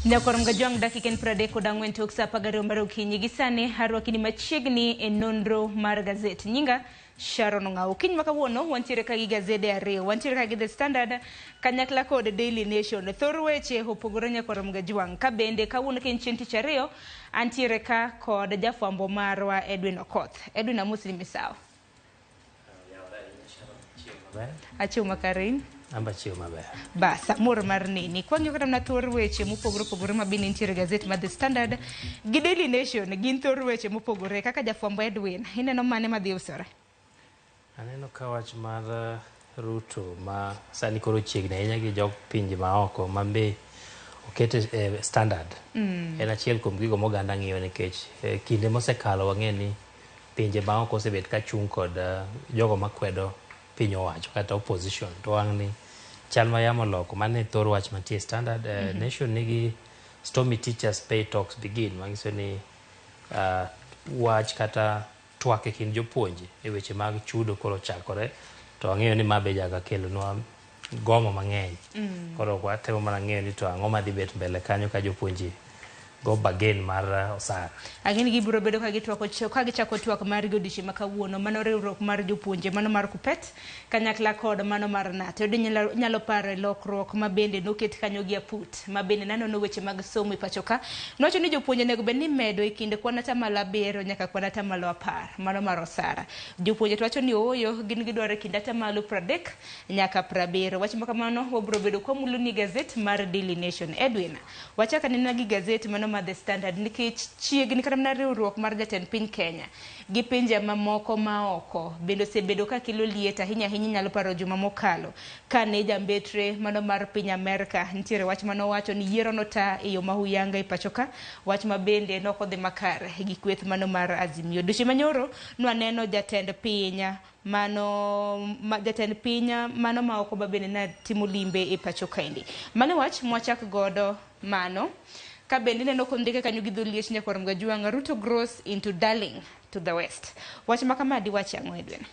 Nyakwar Mgajwang' dakika en 34 tok saa 12 mar okinyi. Gi sani arwaki ni machiegni e nonro mar gazet. Nyinga Sharon Ong'awo. Okinyi ma kawuono wantiere ka gi gazede ariyo. Wantiere ka gi The Standard kanyakla kod Daily Nation. Thor weche opogore nyakwar Mgajwang'. Ka bende kawuono ka en chieng' tich ariyo, antiere ka kod jafwambo marwa Edwin Okoth. Edwin amosni misawa. Achiew makare in? Amba achiew maber. Bas, amor mar neni. Kwang'iyo kata mana thor weche mopogore opogore ma bende nitiere e gazet mar The Standard gi Daily Nation gin thor weche mopogore kaka jafwambo Edwin, ineno mane madhi usore? Aneno ka wach mar Ruto ma sani koro chiegni ahinya gi jog pinje maoko ma be okete e standard en achiel kuom gigo moganda ng'iyo nikech kinde mosekalo wang'e ni pinje maoko osebet ka chung' kod jogo makwedo piny owacho kata opposition to wang'ni chal ma yamo oloko mano e thor wach mantie standard. Nation nigi stormy teachers pay talks begin manyiso ni wach kata twak e kind jopuonje e weche mag chudo koro ochakore to ang'eyo ni ma be jaga kelonwa gomo mang'eny. Koro watemo mana ng'eyo ni to ang'o madhi bet mbele kanyo ka jopuonje go bargain mar osara. Ang'e ni gibiro bedo ka gitwako ka gichako twak margi odiochieng' ma kawuono. Mano riwruok mar jopuonje, mano mar KUPPET kanyakla kod mano mar KNUT. Odi nyalo, nyalo paro e lokruok ma bende noket kanyo gi APUT ma bende nanono weche mag somo e pacho ka. Nowacho ni jopuonje onego bed ni imedo e kind kwan atamalo abiriyo nyaka kwan atamalo apar, mano mar osara. Jopuonje to wacho ni ooyo, gin gidwaro e kind atamalo 30 nyaka 70. Wach ma kamano wabiro bedo kwamulo ni gazet mar Daily Nation. Edwin, wachak anena gi gazet mano mar The Standard nikech chiegni kata mana riwruok mar jatend piny Kenya gi pinje mamoko maoko bende osebedo ka kelo liet ahinya ahinya inyalo paro juma mokalo kane jambetre mano mar piny Amerka nitiere wach mane owacho ni yiero nota e yo ma huyanga e pacho ka wach ma bende ne ok odhi makare gi kweth mano mar Azimio. Dweche manyoro nwaneno jatend piny mano ma, jatend piny mano ma oko ba bende ne timo limbe e pacho kaendi. Mano wach mwachak godo mano. Ka bende ineno kondike kanyo gi dholiech nyakwar Mgajwang', Ruto grows into darling to the west. Wach ma kama diwachi ang'o Edwin?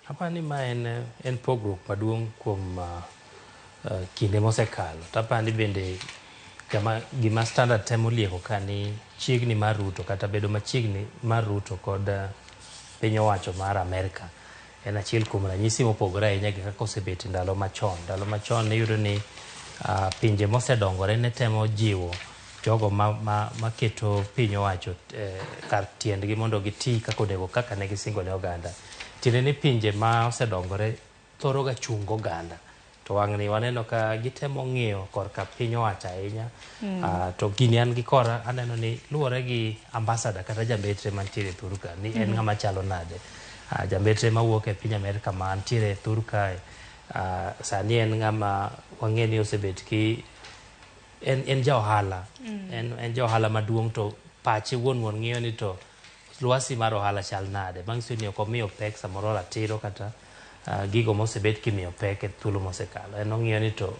Aparo ni ma en, en pogruok maduong' kuom kinde mosekalo. To aparo ni bende kama gima Standard temo lieko ka ni chiegni mar Ruto kata bedo machiegni mar Ruto kod piny owacho mar Amerka en achiel kuom ranyisi mopogore ahinya gi kaka osebet ndalo machon. Ndalo machon iyudo ni pinje mosedongore ne temo jiwo jogo maketo piny owacho kar tiendgi mondo giti kaka onego kaka ne gisingo ne oganda. Tiende ni pinje ma osedongore thoro ga chungo oganda. To wang'ni waneno ka gitemo ng'iyo korka piny owacho ahinya. To gini an gi kora aneno ni luwore gi ambassador kata jambetre mantiere e thur ka ni en ng'ama chalo nade. Jambetre mawuok e piny Amerka mantiere e thur kae sani en ng'ama wang'e ni osebet ki en ja ohala. En ja ohala maduong' to pache wuon wuon ng'iyo ni to lwasi mar ohala chal nade. Manyiso ni ok omiyo pek samoro ratiro kata gigo mosebet kimiyo pek e thuolo mosekalo. En ong'iyo ni to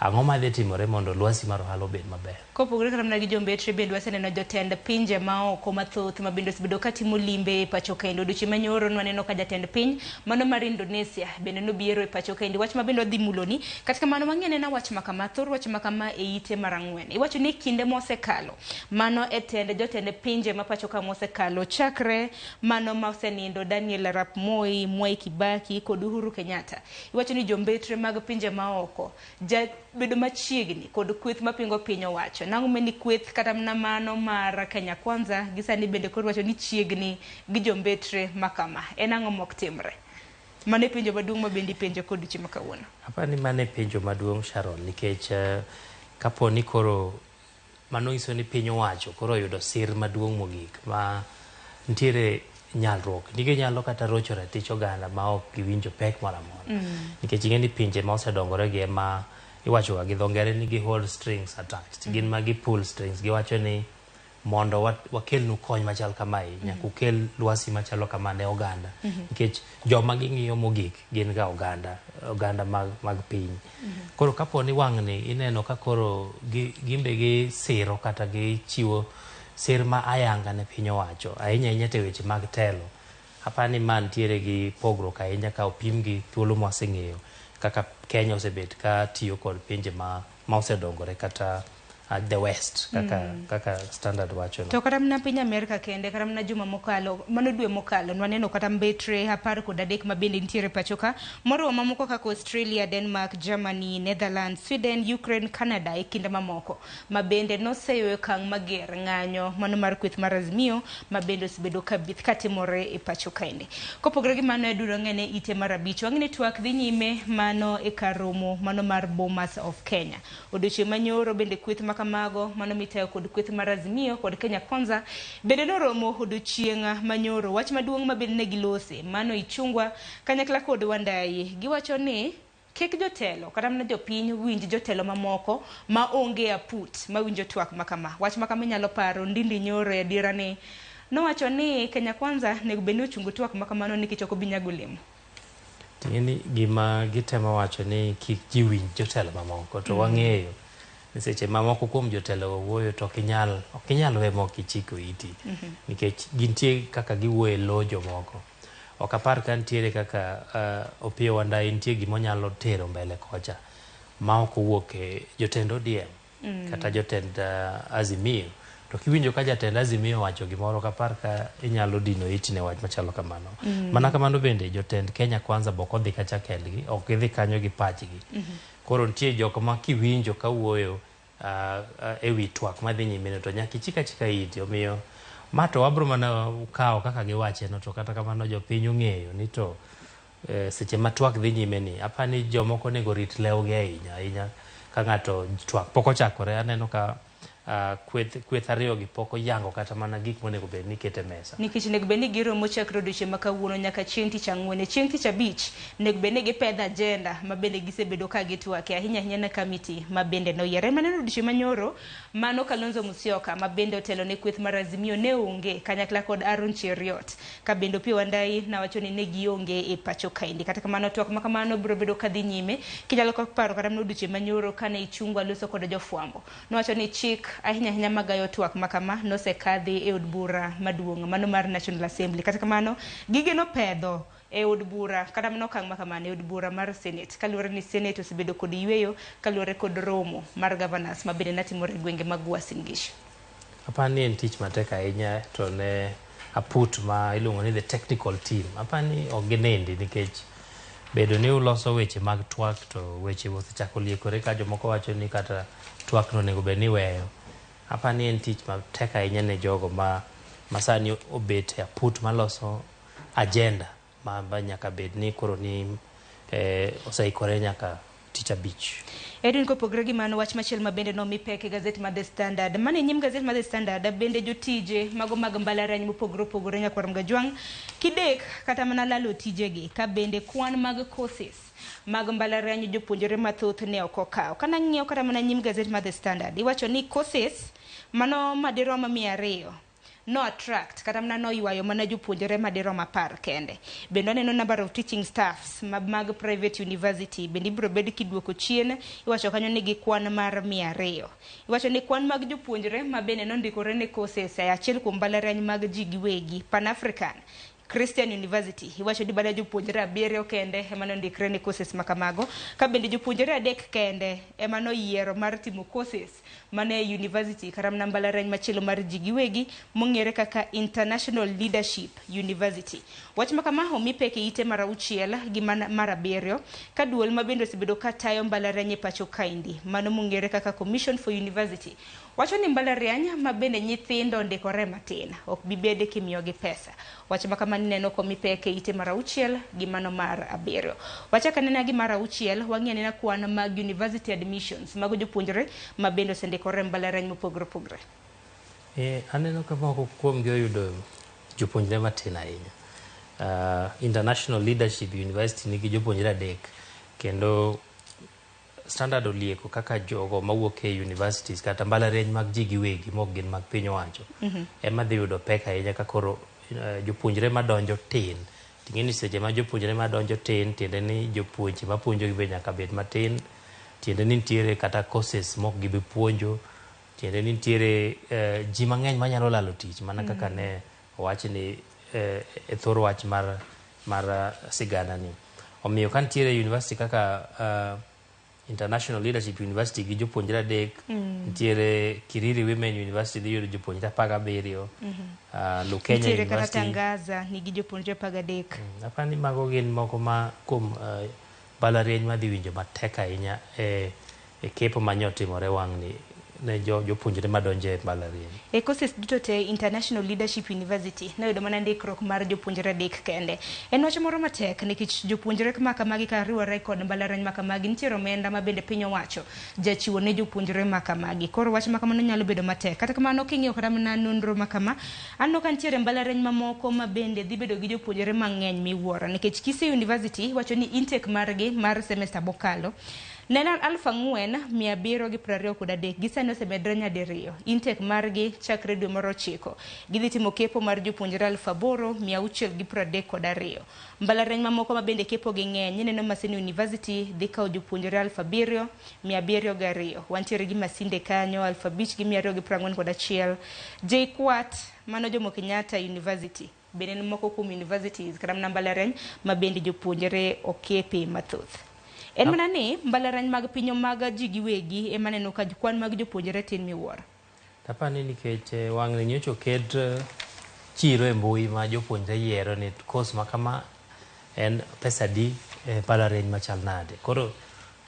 ang'o madhi timore mondo lwasi mar ohala obed maber. Kopogore kata mana gi jombetre bende waseneno jotend pinje maoko mathoth ma bende osebedo katimo limbe e pacho kendo. Odiochieng' manyoro nwaneno ka jatend piny mano mar Indonesia bende nobiero e pacho kendo. Wach ma bende wadhi muloni. Kata kamano wang'i anena wach ma kama, thor wach ma kama e ite mar ang'wen. Iwacho ni kinde mosekalo mano e tend jotend pinje ma pacho ka mosekalo chakre mano ma osenindo Daniel Arap Moi, Mwai Kibaki kod Uhuru Kenyatta. Iwacho ni jombetre mag pinje maoko ja bedo machiegni kod kweth mapingo piny owacho. Nang'o meni kweth kata mana mano mar Kenya Kwanza gi sani bende koro iwacho ni chiegni gi jombetre makama. En ang'o mok timre? Mano e penjo maduong' ma bende ipenjo kod odiochieng' ma kawuono. Aparo ni mano e penjo maduong' Sharon nikech kapo ni koro mano nyiso ni piny owacho koro oyudo sir maduong' mogik ma nitiere nyalruok ni ginyalo kata rocho ratich oganda ma ok giwinjo pek moro amora. Nikech ing'e ni pinje ma osedongore gi ema iwacho ga gi dho ngere ni gi hold strings attached. Gin ma gi pull strings. Giwacho ni mondo wakelnu kony machal kamae, nyaka ukel lwasi machalo kama ne oganda. Nikech joma ging'iyo mogik gin ga oganda, oganda mag piny. Koro kapo ni wang'ni ineno ka koro gimbe gisiro kata gichiwo sir ma ayanga ne piny owacho, ahinya ahinya to e weche mag telo. Aparo ni ma nitiere gi pogruok ahinya ka opim gi thuolo mwaseng'eyo kaka Kenya osebet ka tiyo kod pinje ma osedongore kata the West kaka, kaka Standard wacho no. To kata mana piny Amerika kende, kata mana juma mokalo, mano dwe mokalo, nwaneno kata mbetre 13 ma bende nitiere pacho ka, moriwo mamoko kaka Australia, Denmark, Germany, Netherlands, Sweden, Ukraine, Canada e kinde mamoko, ma bende noseyo okang' mager ng'anyo mano mar kweth mar Azimio ma bende osebedo kabith katimore e pacho kaende. Kopogore gi mano, Edwin wang'ene ite mar 5, wang'e ni twak dhi nyime mano e kar romo mano mar Bomas of Kenya. Odiochieng' manyoro bende kweth makamago mano mitayo kod kweth mar Azimio kod Kenya Kwanza bende noromo odiochieng' manyoro. Wach maduong' ma bende ne gilose mano Ichung'wa kanyakla kod Wandayi giwacho ni kik jotelo kata mana jopiny winj jotelo mamoko ma onge aput mawinjo twak makama. Wach makama inyalo paro Ndindi Nyoro e adiera ni nowacho ni Kenya Kwanza nego bed ni ochungo twak makamano nikech ok obi nyago olemo. Ting'eni gima gitemo wacho ni kik ji winj jotelo mamoko to wang'eyo ni seche mamoko kuom jotelo wuoyo to ok inyal we mok ichiko iti nikech gintie kaka giwuoyo e lo jomoko. Ok apar ka nitiere kaka Opiyo Wandayi nitie gima onyalo tero mbele kocha ma ok owuok e jotend ODM kata jotend Azimio. To kiwinjo ka jatend Azimio owacho gimoro, ok apar ka inyalo dino iti ne wach machalo kamano. Mana kamano bende jotend Kenya Kwanza be ok odhi kacha kendgi, ok gidhi kanyo gi pachgi. Koro nitie jok ma kiwinjo ka wuoyo e wi twak madhi nyime no to nyaka ichik achika iti. Omiyo ma to wabro mana kawo kaka giwache no, to kata kamano jopiny ong'eyo ni to seche ma twak dhi nyime ni apa ni jomoko onego rit lewgi ahinya ahinya ka ng'ato twak pok ochakore. Aneno ka kweth ariyo gi pok oyango kata mana gik monego bed ni iketo e mesa. Nikech onego bed ni giromo chakre odiochieng' ma kawuono nyaka chieng' tich ang'wen. Chieng' tich abich onego bed ni gipedho agenda ma bende gisebedo ka gitwake ahinya ahinya na kamiti ma bende noyiere. Maneno odiochieng' manyoro mano Kalonzo Musyoka ma bende otelo ne kweth mar Azimio ne onge kanyakla kod Aaron Cheruiyot ka bende Opiyo Wandayi nawacho ni ne gionge e pacho kaendi. Kata kamano twak ma kamano biro bedo kadhi nyime. Kinyalo paro kata mana odiochieng' manyoro kane Ichung'wa loso kod jofwambo. Nowacho ni chik ahinya ahinya magayo twak makama nosekadhi e od bura maduong' mano mar National Assembly. Kata kamano gige nopedho e od bura kata mana okang' makamano e od bura mar Senate kaluwore ni Senate osebedo kod yweyo kaluwore kod romo mar governors ma bende natimore e gwenge mag Uasin Gishu. Aparo ni en tich matek ahinya to ne aput ma iluongo ni the technical team. Aparo ni ok ginindi nikech bedo ni uloso weche mag twak to weche osechako liekore ka jomoko wacho ni kata twak no onego bed ni iweyo. Aparo ni en tich matek ahinya ne jogo ma sani obet e aput maloso agenda ma nyaka bed ni koro ni oseikore nyaka tich abich. Edwin, kopogore gi mano, wach machielo ma bende nomi pek e gazet mar The Standard. Mano e nyim gazet mar The Standard bende jotije mago mag mbalariany mopogore opogore nyakwar Mgajwang' kidek kata mana lalo tijegi ka bende kwan mag courses mag mbalariany jopuonjre mathoth ne ok okawo. Kana ng'iyo kata mana nyim gazet mar The Standard, iwacho ni courses mano madirom 200 no attract kata mana noywayo mana jopuonjre madirom 10 kende. Bende waneno number of teaching staffs mag private university bende ibiro bed kiduoko chien, iwacho kanyo ni gi kwan mar 200. Iwacho ni kwan mag jopuonjre ma bende nondikore ne courses e achiel kuom mbalariany mag ji giwegi Pan African Christian University iwacho ni bada jopuonjre 7 kende ema nondikre ne courses makamago, ka bende jopuonjre 3 kende ema noyiero mar timo courses mane university kata mana mbalariany machielo mar ji giwegi mong'ere kaka International Leadership University. Wach makama omi pek e ite mar 6 gi mar 7 ka duol ma bende osebedo ka tayo mbalariany e pacho kaendi mano mong'ere kaka Commission for University wacho ni mbalariany ma bende nyithindo ondikore matin ok bi bede kimiyogi pesa. Wach makama neno komi pek e ite mar 6 gi mano mar 7. Wachak anena gi mar 6 wang'i anena kwan mag university admissions mago jopuonjre ma bende osendikore mbalariany mopogore opogore. Aneno ka moko kuomgi oyudo jopuonjre matin ahinya. International Leadership University nigi jopuonjre 3 kendo Standard olieko kaka jogo mawuok e universities kata mbalariany mag ji giwegi mok gin mag piny owacho ema dhi yudo pek ahinya ka koro jopuonjre madonjo tin. Ting'e ni seche ma jopuonjre madonjo tin, tiende ni jopuonje mapuonjogi be nyaka bed matin, tiende ni nitiere kata courses mok gibi puonjo, tiende ni nitiere ji mang'eny manyalo lalo tich mana kaka ne owach ni e thor wach mar sigana ni. Omiyo ka nitiere university kaka International Leadership University gi jopuonjre 3. Nitiere Kiriri Women University dhi yudo jopuonjre 17. Lukenya Nitiere kata University Tangaza nigi jopuonjre 13. Apani mago gin moko ma kuom mbalariany madhi winjo matek ahinya e kepo manyotimore wang'ni ne jopuonjre madonjo e mbalariany. E courses duto te, International Leadership University noyudo mana ndikruok mar jopuonjre 3 kende. En wach moro matek nikech jopuonjre ma kamagi ka riwore kod mbalariany ma kamagi nitiere omenda ma bende piny owacho jachiwo ne jopuonjre ma kamagi. Koro wach ma kamano nyalo bedo matek. Kata kamano king'iyo kata mana nonro ma kama, aneno ka nitiere mbalariany mamoko ma bende dhi bedo gi jopuonjre mang'eny miwuoro nikech Kisii University wacho ni intake margi mar semester mokalo ne en 4723, gi sani osemedre nyadiriyo. Intake margi chakre dwe mar 9 gidhi timo kepo mar jopuonjre 8632. Mbalariany mamoko ma bende kepo gi ng'eny ineno Maseno University dhi kawo jopuonjre 7702. Wantiere gi Masinde kanyo 5241. JKUAT mano Jomo Kenyatta University bende en moko kuom universities kata mana mbalariany ma bende jopuonjre okepe mathoth. En mana ni mbalariany mag piny mag ji giwegi ema neno ka kwan mag jopuonjre tin miwuoro. Apani nikech wang'ni nyocha oket chiro e mbui ma jopuonjre yiero ni course ma kama en pesa adi e mbalariany machal nade. Koro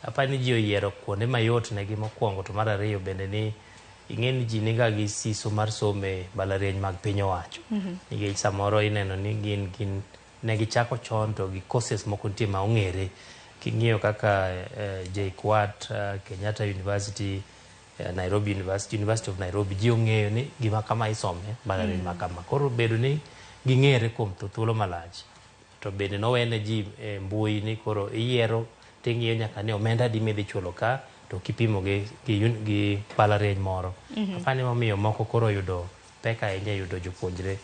apani ji oyiero kuonde mayot negi mokwongo, to mar ariyo bende ni ing'e ni ji niga gi siso mar somo e mbalariany mag piny owacho. Nikech samoro ineno ni gin ne gichako chon to gi courses moko nitie ma ong'ere. King'iyo kaka JKUAT, Kenyatta University, Nairobi University, University of Nairobi, ji ong'eyo ni gima kama isome mbalariany ma kama. Koro bedo ni ging'ere kuom thuolo malach. To bende nowene ji e mbui ni koro iyiero ting'iyo nyaka ni omenda adi midhi chulo ka to kipimo gi mbalariany moro. Apani momiyo moko koro oyudo pek ahinya e yudo jopuonjre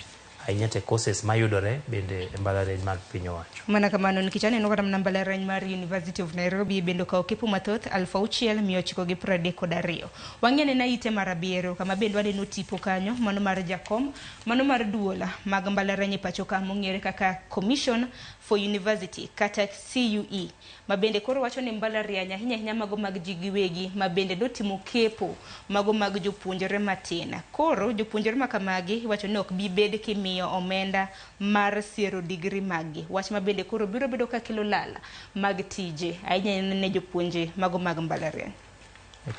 ahinya te courses mayudore bende e mbalariany mag piny owacho. Mana kamano nikech aneno kata mana mbalariany mar University of Nairobi bende okawo kepo mathoth 6932. Wang'e nena ite mar 7 kama bende waneno tipo kanyo mano mar jakom mano mar duol mag mbalariany e pacho ka mong'ere kaka Commission for University kata CUE ma bende koro wacho ni mbalariany ahinya ahinya mago mag ji giwegi ma bende notimo kepo mago mag jopuonjre matin. Koro jopuonjre ma kamagi iwacho ni ok bi bed kimiyo omenda mar siero digri maggi. Wach ma bende koro biro bedo ka kelo lal mag tije ahinya ne jopuonje mago mag mbalariany.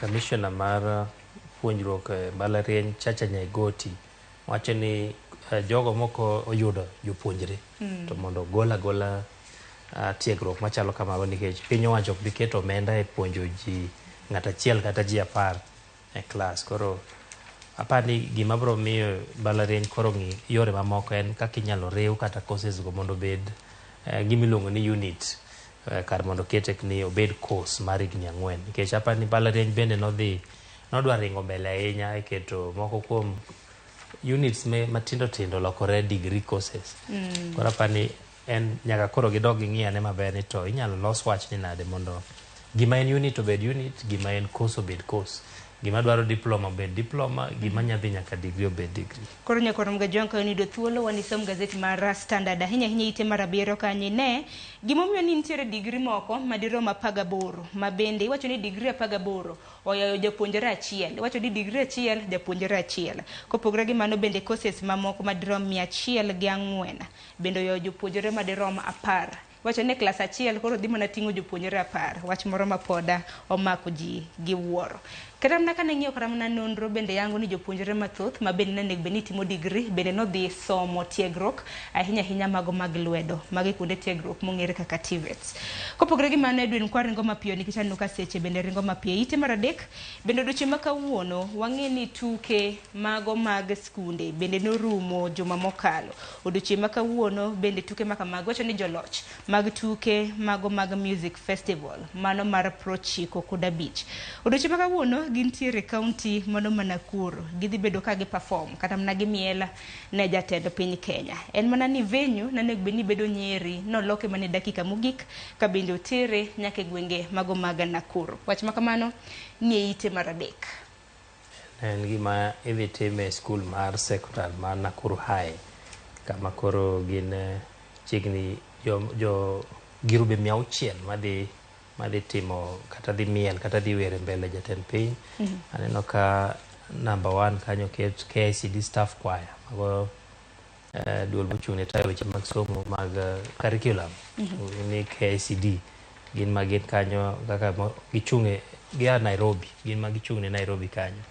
Commissioner mar puonjruok e mbalariany Chacha Nyaigoti wacho ni jogo moko oyudo jopuonjre to mondo ogol agola tiegruok machalo kamago nikech piny owacho ok bi keto omenda e puonjo ji ng'at achiel kata ji 10 e klas. Koro apani gima biro miyo mbalariany koro ng'i yore mamoko en kaka inyalo riw kata courses go mondo obed gima iluongo ni unit kar mondo kete ni obed course mar higni 4 nikech apani mbalariany bende nodwa ringo mbele ahinya e keto moko kuom units matindo tindo lokore degree courses. Koro apani en nyaka koro gidog ging'i ane maber ni to inyalo los wachni nade mondo gima en unit obed unit, gima en course obed course, gima dwaro diploma obed diploma, gima nyadhi nyaka degree obed degree. Koro nyaka rom ga jwang' ka yudo thuolo wanisom gazeti mar Standard ahinya ahinya ite mar 7 kanyo ne gimomiyo ni nitiere degree moko madirom 18 ma bende iwacho ni degree 18 oyayo japuonjre achiel, iwacho ni degree achiel japuonjre achiel. Kopogore gi mano bende courses mamoko madirom 104 bende oyayo jopuonjre madirom 10. Wacho ni klas achiel koro dhi mana ting'o jopuonjre 10, wach moro ma poda omako ji gi wuoro. Kata mana kane ng'iyo kata mana nonro bende yango ni jopuonjre mathoth ma bende nonego bed ni timo degree bende nodhi somo tiegruok ahinya ahinya mago mag lwedo mago kuonde tiegruok mong'ere kaka TVETs. Kopogore gi mano Edwin kwa ringo mapiyo nikech aneno ka seche bende ringo mapiyo. Ite mar 3 bende odiochieng' ma kawuono wang'e ni tuke mago mag skunde bende norumo juma mokalo. Odiochieng' ma kawuono bende tuke ma kamago wacho ni joloch mag tuke mago mag Music Festival mano mar 95. Odiochieng' ma kawuono gintiere county mano ma Nakuru, gidhi bedo ka gi perform kata mana gimiel ne jatend piny Kenya. En mana ni venue nonego bed ni bedo Nyeri noloke mana e dakika mogik ka bende otere nyaka e gwenge mago mag Nakuru. Wach ma kamano ni e ite mar 3. En gima idhi time e skul mar sekondar mar Nakuru High kama koro gin chiegni jo girube 600 madhi madhi timo kata dhi miel kata dhi wer e mbele jatend piny. Aneno ka number 1 kanyo oket KICD staff choir, mago duol mochung' ne tayo weche mag somo mag curriculum ni KICD, gin ma gin kanyo kaka gichung' gia Nairobi, gin ma gichung' ne Nairobi kanyo.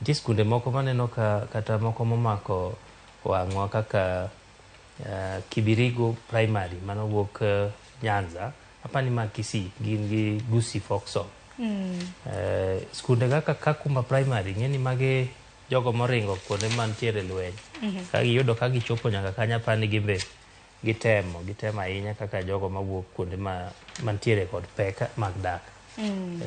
Nitie skunde moko maneno ka kata moko momako wang'wa kaka Kibirigo Primary mano wuok Nyanza, apani ma Kisii, gin gi Gusii Folk Song. Skunde kaka Kakuma Primary, ng'eni magi jogo moringo kuonde mantiere lweny. Ka giyudo ka gichopo nyaka kanyo, apani gimbe gitemo ahinya kaka jogo mawuok kuonde mantiere kod pek mag dak.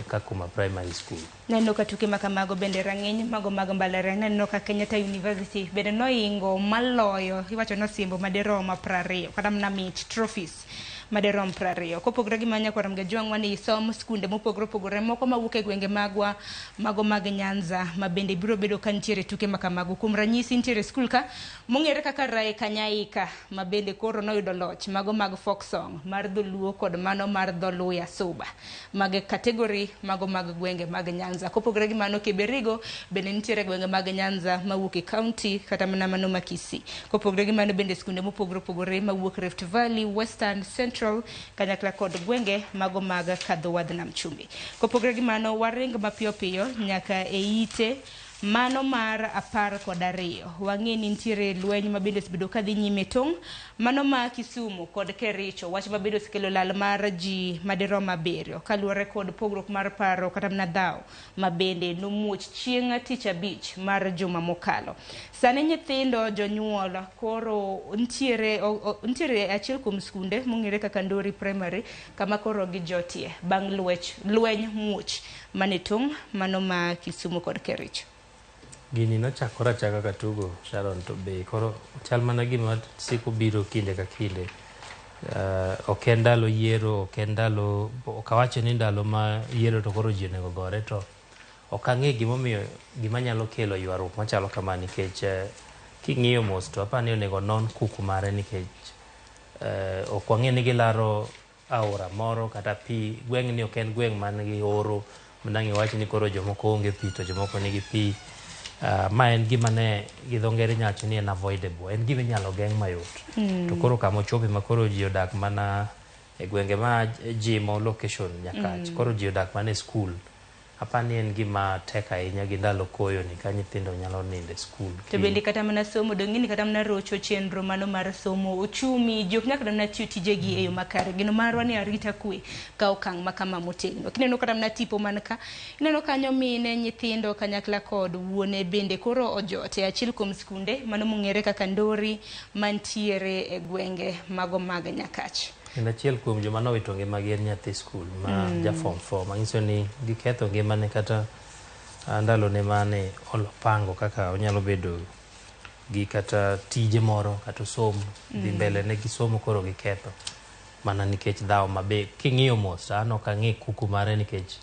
Kakuma Primary School. Neno ka tuke ma kamago bende rang'iny mago mag mbalariany. Neno ka Kenyatta University bende noingo maloyo, iwacho ni osimbo madirom 20 kata mana mich trophies madirom 20. Kopogore gi mano, nyakwar Mgajwang' wan isom skunde mopogore opogore moko mawuok e gwenge magwa mago mag Nyanza ma bende biro bedo ka nitiere tuke ma kamago. Kuom ranyisi nitiere skul ka mong'ere kaka Rae Kanyaika ma bende koro noyudo loch mago mag folk song mar dholuo kod mano mar dholuya suba mag kategori mago mag gwenge mag Nyanza. Kopogore gi mano, Kiberigo bende nitiere gwenge mag Nyanza mawuok e county kata mana mano ma Kisii. Kopogore gi mano bende skunde mopogore opogore mawuok Rift Valley, Western, Central kanyakla kod gwenge mago mag kadho wadh Nam Chumbi. Kopogore gi mano, waring mapiyo piyo nyaka e ite mano mar 12. Wang'e ni nitiere lweny ma bende osebedo kadhi nyime tong' mano ma Kisumu kod Kericho, wach ma bende osekelo lal mar ji madirom 7 kaluwore kod pogruok mar paro kata mana dhaw ma bende nomuoch chieng' tich abich mar juma mokalo. Sani nyithindo jonyuol koro nitiere achiel kuom skunde mong'ere kaka Ndori Primary kama koro gijotie bang' lweny muoch mane tong' mano ma Kisumu kod Kericho. Gini nochakore achaka ka tugo, Sharon, to be koro chal mana gima siko biro kinde ka kinde. Ok en ndalo yiero, ok en ndalo, ok awacho ni ndalo ma yiero to koro ji onego gore, to ok ang'e gimomiyo gima nyalo kelo ywaruok machalo kama, nikech king'iyo mos to apani onego non kuku mare, nikech ok wang'e ni gilaro aora moro kata pi. Gweng'ni ok en gweng' man gi oro madang' iwach ni koro jomoko onge pi to jomoko nigi pi. Ma en gima ne gi dho ngere inyalo wacho ni en avoidable, en gima inyalo geng' mayot. To koro kama ochope ma koro ji odak mana e gwenge ma jimo location Nyakach, koro ji odak mana e skul. Apani en gima tek ahinya gi ndalo koyo ni ka nyithindo nyalo nindo e skul. To bende kata mana somo, dong' ni kata mana rocho chenro mano mar somo, uchumi, ji ok nyal kata mana tiyo tijegi e yo makare. Geno marwa ni arita kwe ka okang' ma kama motegno. Kineno kata mana tipo man ka, ineno kanyo mine, nyithindo kanyakla kod wuone bende koro ojot e achiel kuom skunde mano mong'ere kaka Ndori mantiere e gwenge mago mag Nyakach. Kendo achiel kuom joma nowito ngimagi en nyathi skul ma ja form 4, manyiso ni giketho ngimane kata ndalone mane olopango kaka onyalo bedo gi kata tije moro kata osom dhi mbele ne gisomo, koro giketho mana nikech dhawo mabe king'iyo mos to an ok ang'e kuku mare nikech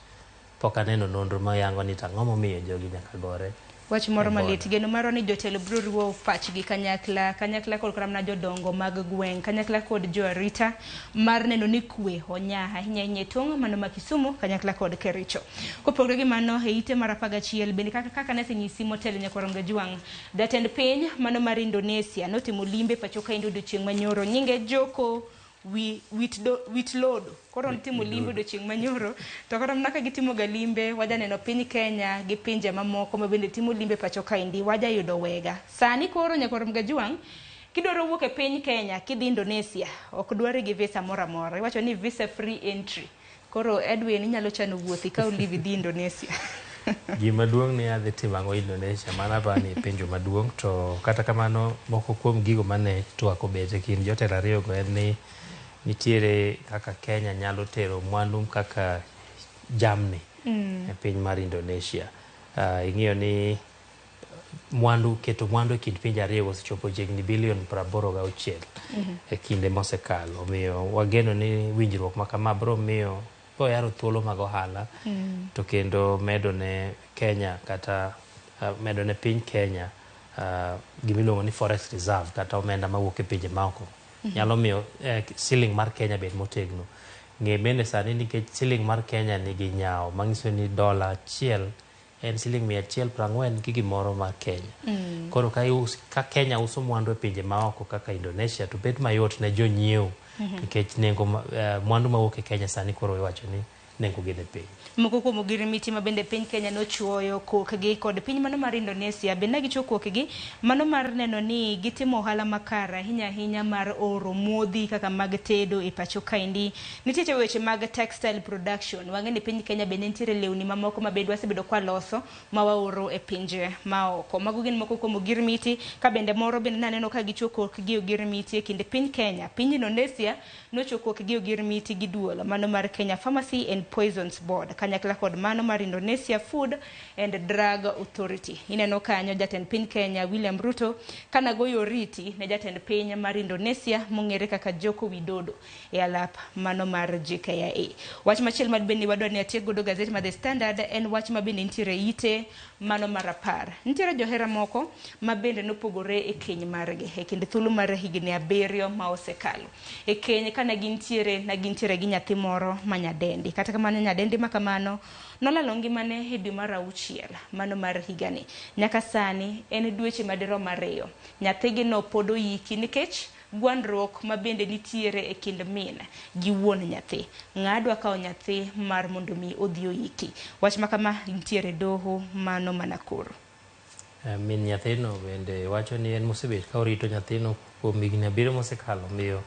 pok aneno nonro mayango ni to ang'o momiyo jogi nyaka gore. Wach moro malit, geno marwa ni jotelo biro riwo pachgi kanyakla kod kata mana jodongo mag gweng', kanyakla kod jo arita mar neno ni kwe onya ahinya ahinya e tong' mano ma Kisumu kanyakla kod Kericho. Kopogore gi mano, e ite mar 11 bende kaka nasenyisi motelo nyakwar Mgajwang', jatend piny mano mar Indonesia notimo limbe pacho kaendi odiochieng' manyoro, nyinge Joko Witlodo. Koro notimo limbe odiochieng' manyoro, to kata mana ka gitimo ga limbe, waja neno piny Kenya gi pinje mamoko ma bende timo limbe pacho kaendi, waja yudo wega. Sani koro nyakwar Mgajwang', kidwaro wuok e piny Kenya kidhi Indonesia, ok dwari gi visa moro amora. Iwacho ni visa free entry. Koro Edwin, inyalo chano wuoth ikaw leave idhi Indonesia. Gima duong' ni adhi timo ang'o Indonesia, mano apani penjo maduong'. To kata kamano moko kuom gigo mane twak obet e kind jotelo ariyogo en ni nitiere kaka Kenya nyalo tero mwandu kaka jamni e piny mar Indonesia. Ing'iyo ni mwandu, keto mwandu e kind pinje ariyogo osechopo chiegni bilion 86 e kinde mosekalo. Omiyo wageno ni winjruok ma kama biro miyo yaro thuolo mag ohala to kendo medo ne Kenya kata medo ne piny Kenya gimiluongo ni forex reserve kata omenda mawuok e pinje maoko. Nyalo miyo siling mar Kenya bed motegno. Ng'e bende sani nikech siling mar Kenya nigi nyawo manyiso ni dola achiel en siling 140 gi gimoro mar Kenya. Koro ka Kenya uso mwandu e pinje maoko kaka Indonesia to bet mayot ne jonyiewo nikech nengo mwandu mawuok e Kenya sani koro iwacho ni nengo gi ni piny. Moko kuom ogirimiti ma bende piny Kenya nochuoyo kokgi kod piny mano mar Indonesia bende gichuo kokgi mano mar neno ni gitimo ohala makare ahinya ahinya mar oro modhi kaka mag tedo e pacho kaendi. Nitie weche mag textile production. Wang'e ni piny Kenya bende nitiere lewni mamoko ma bende wasebedo kwa loso ma waoro e pinje maoko. Mago gin moko kuom ogirimiti ka bende moro bende naneno ka gichuo kokgi ogirimiti e kind piny Kenya. Piny Indonesia nochuo kokgi ogirimiti gi duol mano mar Kenya Pharmacy and Poisons Board kanyakla kod mano mar Indonesia Food and Drug Authority. Ineno kanyo jatend piny Kenya William Ruto kana goyo oriti ne jatend piny mar Indonesia mong'ere kaka Joko Widodo e alap mano mar JKIA. Wach machielo ma bende wadwa ni atiek godo gazet mar The Standard en wach ma bende nitiere ite mano mar 10. Nitiere johera moko ma bende nopogore e keny margi e kind thuolo mar higni 7 ma osekalo. E keny kana gintiere na gintiere gi nyathi moro ma nyadendi. Kata kamano nyadendi ma kamano nolalo ngimane e dwe mar 6 mano mar higani. Nyaka sani en dweche madirom 2. Nyathigi no pod oyiki nikech gwandruok ma bende nitiere e kind min gi wuon nyathi. Ng'a dwa kawo nyathi mar mondo mi odhi oyiki. Wach ma kama nitiere doho mano ma Nakuru. Min nyathino bende wacho ni en mosebet ka orito nyathino kuom higni 7 mosekalo, omiyo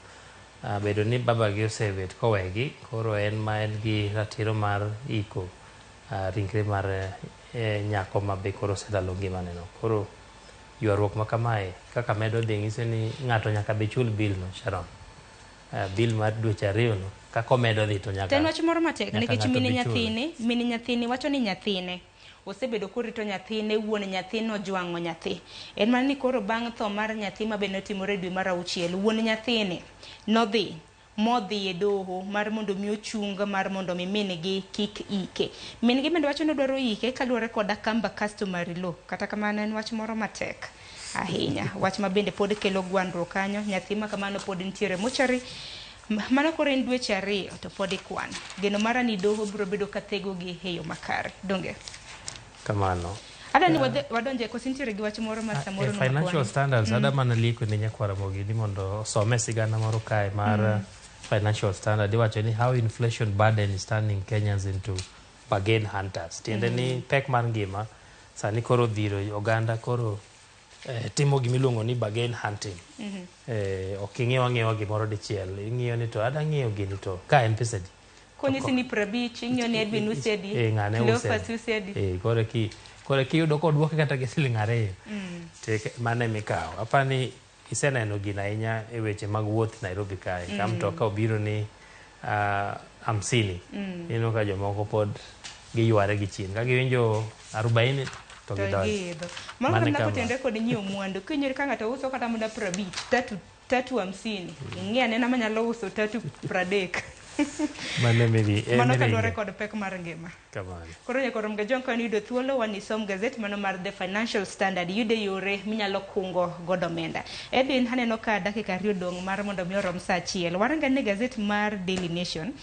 bedo ni babagi osebet kowegi, koro en ma en gi ratiro mar iko ringre mar nyako ma be koro oselalo ngimane no. Koro ywaruok ma kamae kaka medo dhi nyiso ni ng'ato nyaka be chul bill no, Sharon. Bill mar dweche 2 no kaka omedo dhi to nyaka. En wach moro matek nikech mine nyathini wacho ni nyathine osebedo korito nyathine, wuon nyathino ojwang'o nyathi. En mana ni koro bang' tho mar nyathi ma bende notimore dwe mar 6, wuon nyathini nodhi modhi e doho mar mondo mi ochung mar mondo mi min-gi kik ike. Min-gi bende wacho ni odwaro ike kaluwore kod Akamba customary law. Kata kamano en wach moro matek ahinya. Wach ma bende pod kelo gwandruok kanyo. Nyathi ma kamano pod nitiere mochari. Mano koro en dweche 2 to pod ikwan. Geno mara ni doho biro bedo ka thegogi e yo makare. Donge? Kamano. Ada ni wadonje koso nitiere gi wach moro ma samoro no Financial Standards ada mana lieko ne nyakwara Ramogi ni mondo osome sigana moro kae mar Financial Standard. Iwacho ni how inflation burden is turning Kenyans into bargain hunters. Tiende ni pek mar ngima sani koro dhiro oganda koro timo gimiluongo ni bargain hunting. Ok ing'iew ang'iewa gimoro dichiel, ing'iyo ni to ada ng'iewo gini to ka en pesa adi. Konyisi ni 50, ing'iyo ni Edwin use adi, Cleophas use adi. Koro kiyudo kodwoke kata gi siling 2, to mano emikawo. Apani iseneno gino ahinya e weche mag wuoth Nairobi kae. Ka mtoka obiro ni 50, ineno ka jomoko pod giyware gi chien. Ka giwinjo 40 to gidonjo. Mano mana kotenre kod nyiewo mwandu. Kinyori ka ng'ato uso kata mana 50, 350, ing'i anena manyalo uso 330. Mano kaluwore kod pek mar ngima. Koro nyaka rom ga jong ka yudo thuolo wanisom gazet mano mar The Financial Standard. Yude yore minyalo kungo godo omenda. Edwin, aneno ka dakika 2 dong' mar mondo mi orom saa 1. Waranga ne gazet mar Daily Nation.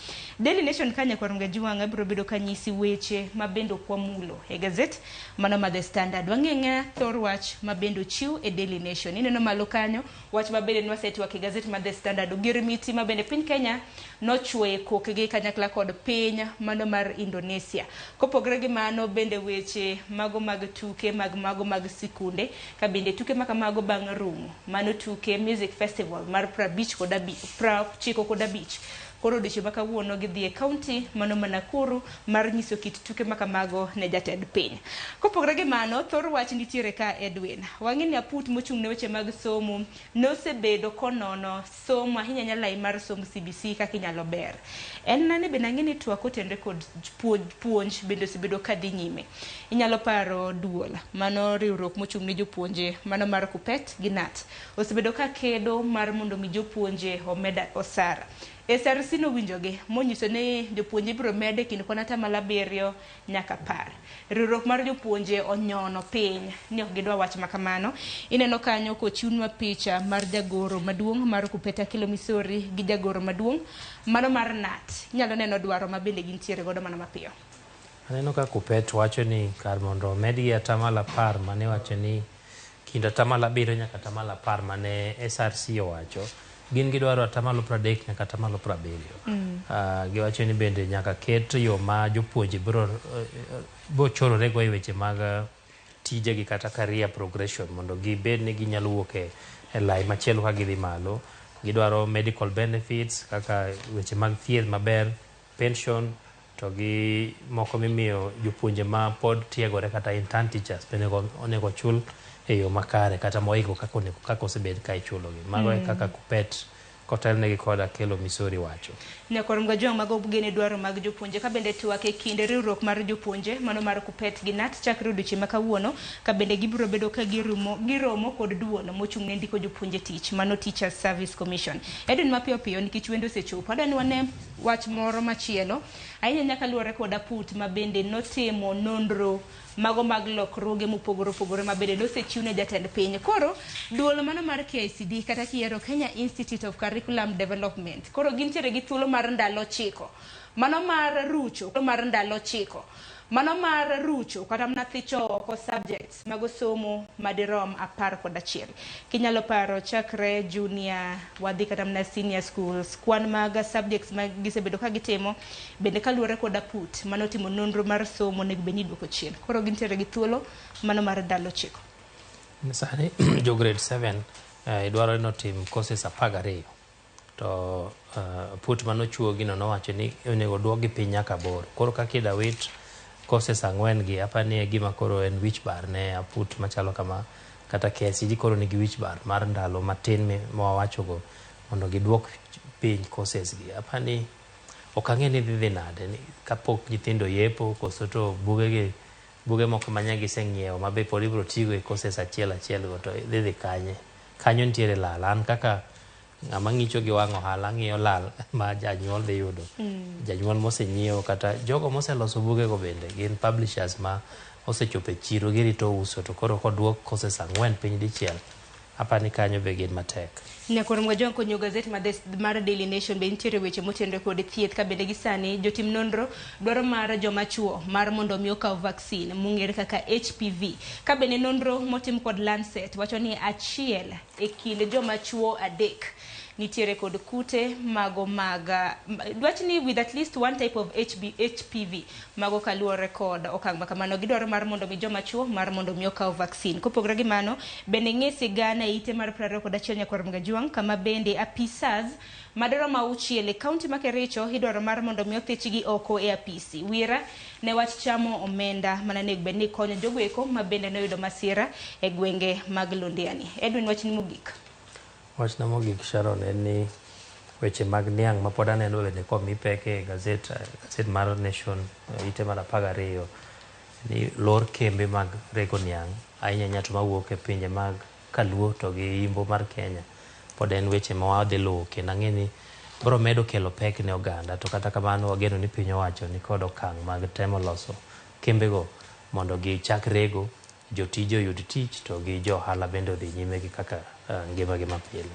Daily Nation ka nyaka rom ga jwang' abiro bedo ka nyisi weche ma bende ok wamulo e gazet mano mar The Standard. Wang'e thor wach ma bende ochiw e Daily Nation. Ineno malo kanyo wach ma bende nwasetwak e gazet mar The Standard. Ogirimiti ma bende piny Kenya nochwoye kokgi kanyakla kod piny mano mar Indonesia. Kopogore gi mano bende weche mago mag tuke mag mago mag sikunde ka bende tuke ma kamago bang' rumo mano tuke music festival mar 95. Koro odiochieng' ma kawuono gidhi e county mano ma Nakuru mar nyiso kit tuke ma kamago ne jatend piny. Kopogore gi mano thor wach nitiere ka Edwin. Wang'e ni aput mochung' ne weche mag somo nosebedo konono somo ahinya nyalai mar somb CBC kaka inyalo ber. En nane bende ang'e ni twak otenre kod puonj bende osebedo ka dhi nyime. Inyalo paro duol mano riwruok mochung' ne jopuonje mano mar KUPPET gi KNUT osebedo ka kedo mar mondo mi jopuonje omed osara. SRC nowinjogi monyiso ni jopuonje ibiro med e kind kwan atamalo 7 nyaka 10. Riwruok mar jopuonje onyono piny ni ok gidwa wach makamano. Ineno kanyo kochiwnwa picha mar jagoro maduong' mar KUPPET Akelo Misori gi jagoro maduong' mano mar KNUT. Inyalo neno dwaro ma bende gintiere godo mana mapiyo. Aneno ka KUPPET wacho ni kar mondo omedgi atamalo 10 mane wacho ni kind atamalo 7 nyaka atamalo 10 mane SRC owacho, gin gidwaro atamalo 30 nyaka atamalo 70. Giwacho ni bende nyaka ket yo ma jopuonje biro chororego e weche mag tijegi kata career progression mondo gibed ni ginyalo wuok e lai machielo ka gidhi malo. Gidwaro medical benefits kaka weche mag thieth maber, pension, to gi moko mimiyo jopuonje ma pod tiegore kata intern teachers bende onego chul e yo makare kata moingo kaka onego kaka osebed ka ichulogi. Mago e kaka KUPPET kotelnegi kod Akelo Misori wacho. Nyakwar Mgajwang' mago gin dwaro mag jopuonje ka bende twak e kind riwruok mar jopuonje mano mar KUPPET gi KNUT chakre odiochieng' ma kawuono ka bende gibiro bedo ka giromo kod duol mochung' ne ndiko jopuonje tich mano Teachers Service Commission. Edwin, mapiyo piyo nikech wendo osechopo, adwa ni wane wach moro machielo ahinya nyaka luwore kod APUT ma bende notimo nonro mago mag lokruoge mopogore opogore ma bende nosechiw ne jatend piny. Koro duol mano mar KICD kata kiyiero Kenya Institute of Curriculum Development, koro gintiere gi thuolo mar ndalo 9 mano mar rucho mar ndalo 9 mano mar rucho kata mana thicho oko subjects mago somo madirom 11. Kinyalo paro chakre junior wadhi kata mana senior schools, kwan mag subjects ma gisebedo ka gitimo bende kaluwore kod APUT mano timo nonro mar somo onego bed ni iduoko chien. Koro gintiere gi thuolo mano mar ndalo 9. Sani jo grade 7 idwaro ni otim courses 12 to APUT manochuogi no nowacho ni onego duokgi piny nyaka 8. Koro kaka ida wit courses 4 gi apani e gima koro en wich bar ne APUT machalo kama kata KICD koro nigi wich bar mar ndalo matin mawawachogo mondo giduok piny courses gi. Apani ok ang'e ni dhi nade kapok nyithindo yepo koso to buge moko manya giseng'iewo ma be pod ibiro tigo e courses achiel achiel go to dhi kanye. Kanyo nitiere lal. An kaka ng'ama ng'icho gi wang' ohala ng'iyo lal ma janyuol dhi yudo. Janyuol mosenyiewo kata jogo moseloso bugego bende gin publishers ma osechopo e chiro girito uso to koro koduok courses 4 piny dichiel apani kanyo be gin matek. Nyakwar Mgajwang' konyo gazet mar Daily Nation be nitiere weche motenore kod thieth ka bende gi sani jotim nonro dwaro mar joma chuo mar mondo mi okaw vaccine mong'ere kaka HPV. Ka bende nonro motim kod Lancet wacho ni 1 e kind joma chuo 3 nitiere kod kute mago mag dwach ni with at least one type of HPV mago kaluwore kod okang' ma kamano gidwaro mar mondo mi joma chuo mar mondo mi okaw vaccine. Kopogore gi mano bende ng'e sigana e ite mar 21 Nyakwar Mgajwang' kama bende apisas madirom 6 e kaunti ma Kericho idwaro mar mondo mi othichgi oko e apisi. Wira ne wach chamo omenda mana nego bed ni konyo jogo eko ma bende noyudo masira e gwenge mag Londiani. Edwin, wachni mogik. Wachna mogik Sharon en ni weche mag niang' ma pod aneno bende komi pek e gazet mar Nation ite mar 12 ni lor kembe mag rego niang' ahinya ahinya to mawuok e pinje mag Kaluo to gi Imbo mar Kenya pod en weche ma wadhi luwo kendo ang'e ni biro medo kelo pek ne oganda to kata kamano wageno ni piny owacho ni kod okang' mag temo loso kembego mondo gichak rego, jotije oyud tich to gi jo ohala bende odhi nyime gi kaka ngimagi mapile.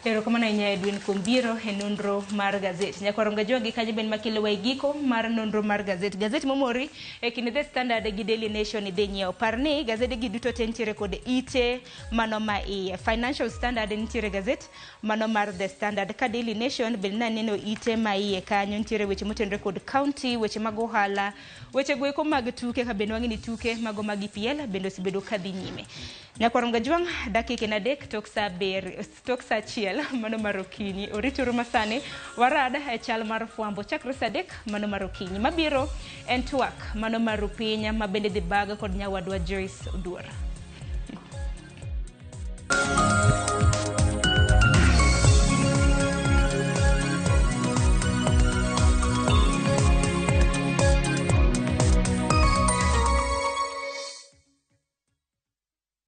Erokamano ahinya Edwin kuom biro e nonro mar gazet. Nyakwar Mgajwang' gi kanyo ben makelowa e giko mar nonro mar gazet. Gazet momori e kind The Standard gi Daily Nation idhi nyiewo. Par ni gazede gi duto te nitiere kod ite mano ma iye. Financial Standard nitiere gazet mano mar The Standard. Ka Daily Nation bende naneno ite ma iye kanyo nitiere weche motenore kod county, weche mag ohala, weche goeko mag tuke ka bende wang'e ni tuke mago mag EPL bende osebedo kadhi nyime. Nyakwar Mgajwang' dakika en 3 tok saa 1 mano mar okinyi. Orituru masani warad e chal mar fwambo chakre saa 3 mano mar okinyi. Mabiro en twak mano mar Rupinya ma bende dhi bag kod nyawadwa Joyce Oduor.